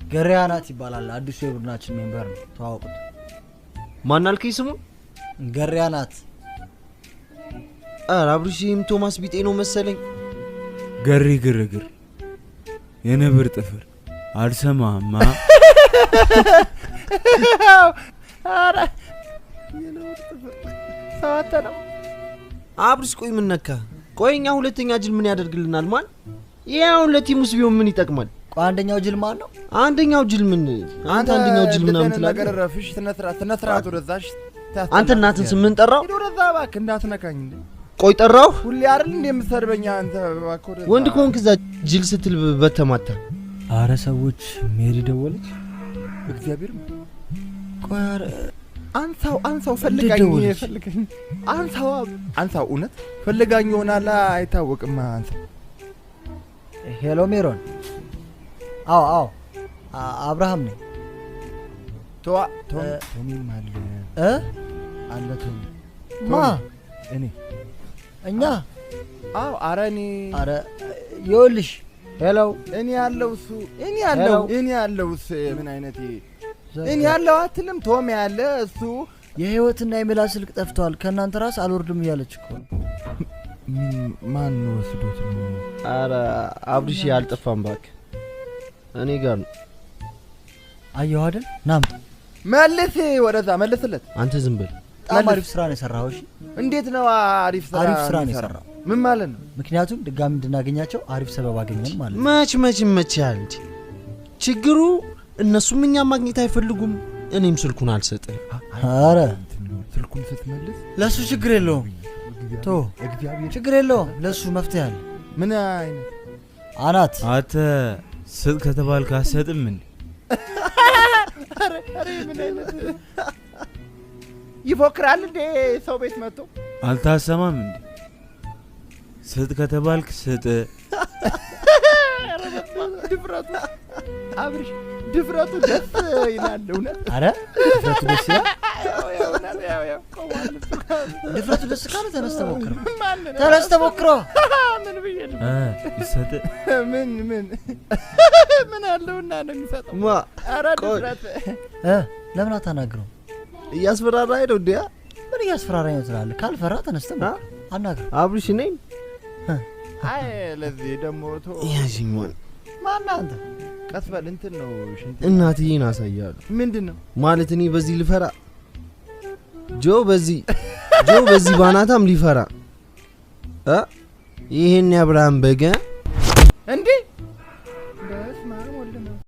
ገሪያ ናት ይባላል። አዲሱ የቡድናችን member ነው። ተዋወቁት። ማን አልከኝ ስሙ? ገሪያ ናት። ኧረ አብርሽ ይህም ቶማስ ቢጤ ነው መሰለኝ። ገሪ ግርግር የነብር ጥፍር አልሰማማ። አብርሽ ቆይ ምን ነካ? ቆይ እኛ ሁለተኛ ጅል ምን ያደርግልናል? ማን ይሄ አሁን ለ team ውስጥ ቢሆን ምን ይጠቅማል? ቆይ አንደኛው ጅል ማን ነው? አንደኛው ጅል ምን አንተ አንደኛው ጅል ምናምን ነገር ትላለህ። ረፍሽ ስነ ስርዓት ወደዛ። እሺ፣ አንተ እናትን ስምን ጠራው? ሂድ ወደዛ እባክህ፣ እንዳትነካኝ እንዴ። ቆይ ጠራው? ሁሌ አይደል እንዴ የምትሰድበኝ አንተ? እባክህ ወደዛ። ወንድ ከሆንክ እዛ ጅል ስትል በተማታ። አረ ሰዎች፣ ሜሪ ደወለች። እግዚአብሔር ቆይ አረ አንሳው፣ አንሳው፣ ፈልጋኝ ደወለች? ፈልጋኝ፣ አንሳው፣ አንሳው። እውነት ፈልጋኝ ይሆናል አይታወቅም። አንሳው። Hello ሜሮን። አዎ አዎ፣ አብርሃም ነኝ። ተዋ ቶም ቶሚም አለ እ አለ ቶሚ። ማ? እኔ። እኛ? አዎ፣ አረ እኔ። አረ ይኸውልሽ፣ hello። እኔ ያለው እሱ እኔ ያለው Hello። እኔ ያለው እሱ ምን አይነት እኔ ያለው አትልም? ቶም ያለ እሱ። የህይወትና የሜላት ስልክ ጠፍተዋል። ከእናንተ ራስ አልወርድም እያለች እኮ ነው። ምን ማን ወስዶት ነው? አረ አብርሽ አልጠፋም እባክህ፣ እኔ ጋር ነው። አየሁ አይደል? ናምጣ። መልስ ወደዛ መልስለት። አንተ ዝም በል። በጣም መልስ። አሪፍ ስራ ነው የሰራኸው። እሺ። እንዴት ነው አሪፍ ስራ? አሪፍ ስራ ነው የሚሰራው? የሰራው። ምን ማለት ነው? ምክንያቱም ድጋሚ እንድናገኛቸው አሪፍ ሰበብ አገኘን ማለት ነው። መች መች ይመችሃል እንጂ ችግሩ እነሱም እኛም ማግኘት አይፈልጉም። እኔም ስልኩን አልሰጥም። አረ ስልኩን ስትመልስ ለሱ ችግር የለውም። ቶ እግዚአብሔር ችግር የለውም። ለሱ መፍትሄ አለ። ምን አይነት? አናት። አንተ ስጥ ከተባልክ አትሰጥም እንዴ? ኧረ ምን አይነት ይፎክራል እንዴ ሰው ቤት መጥቶ? አልታሰማም እንዴ? ስጥ ከተባልክ ስጥ። ድፍረቱ አብርሽ፣ ድፍረቱ ደስ ይላል እውነት። አረ ድፍረቱ ደስ ይላል። ያው ያው ያው ያው ቆሟል እሱ። ድፍረቱ ደስ ካለ ተነስተህ ሞክረው። ማን ነው? ተነስተህ ሞክረው። ምን ብዬ ነው? ይሰጥ። ምን ምን ምን አለውና ነው የሚሰጠው? ማ? ኧረ ቆይ። ድፍረት። ለምን አታናግረው? እያስፈራራኝ ነው እንዴ? ምን እያስፈራራኝ ነው ትላለህ? ካልፈራ ተነስተህ ሞክረው። አናግረው። አብርሽ ነኝ። አይ ለዚህ ደግሞ ቶ ያዥኝ ማን። ማነህ አንተ? ቀስ በል፣ እንትን ነው ሽንት። እናትዬን አሳያለሁ። ምንድን ነው? ማለት እኔ በዚህ ልፈራ፣ ጆ በዚህ ጆ በዚህ ባናታም ሊፈራ እ ይሄን የአብርሃም በገ